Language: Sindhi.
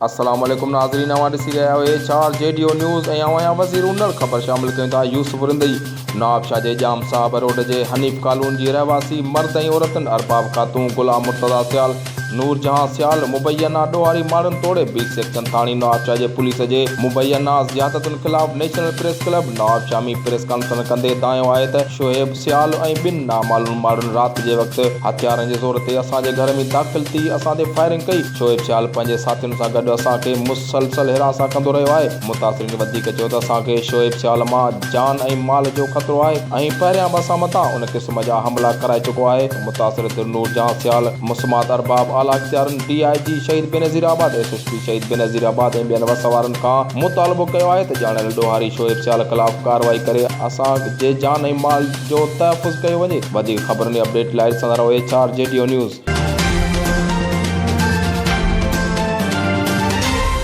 السلام عليڪم ناظرين اوهان ڏسي رهيا آهيو H R G D O news ۽ آئون آهيان وزير انڙ خبر شامل ڪيون ٿا يوسف رندئي نوابشاهه جي ڄام صاحب روڊ جي حنيف ڪالون جي رهواسي مرد ۽ عورتن ارباب خاتون غلام مرتضيٰ سيال نور جهان سيال مبينا ڏوهاري ماڻهن توڙي بي سيڪشن ٿاڻي نوابشاهه جي پوليس جي مبينا زيادتن خلاف national press club Nawabshah ۾ press conference ڪندي دانهيو آهي ته شعيب سيال ۽ ٻن نامعلوم ماڻهن رات جي وقت هٿيارن جي زور تي اسان جي گهر ۾ داخل ٿي اسان تي فائرنگ ڪئي. شعيب سيال پنهنجي ساٿين سان گڏ اسان کي مسلسل هراسان ڪندو رهيو آهي. متاثرين وڌيڪ چيو ته اسان کي شعيب سيال مان جان ۽ مال جو خطرو آهي ۽ پهريان به اسان مٿان ان قسم جا حملا ڪرائي چڪو آهي. متاثر ڌر نور جهان سيال، مسمات ارباب، اعليٰ اختيارين، D I G Shaheed Benazirabad, S S P Shaheed Benazirabad ۽ ٻين وس وارن کان مطالبو ڪيو آهي ته ڄاڻايل ڏوهاري شعيب سيال خلاف ڪارروائي ڪري اسان جي جان ۽ مال جو تحفظ ڪيو وڃي. وڌيڪ خبرن ۽ اپڊيٽ لاء ڏسندا رهو H R G D O news.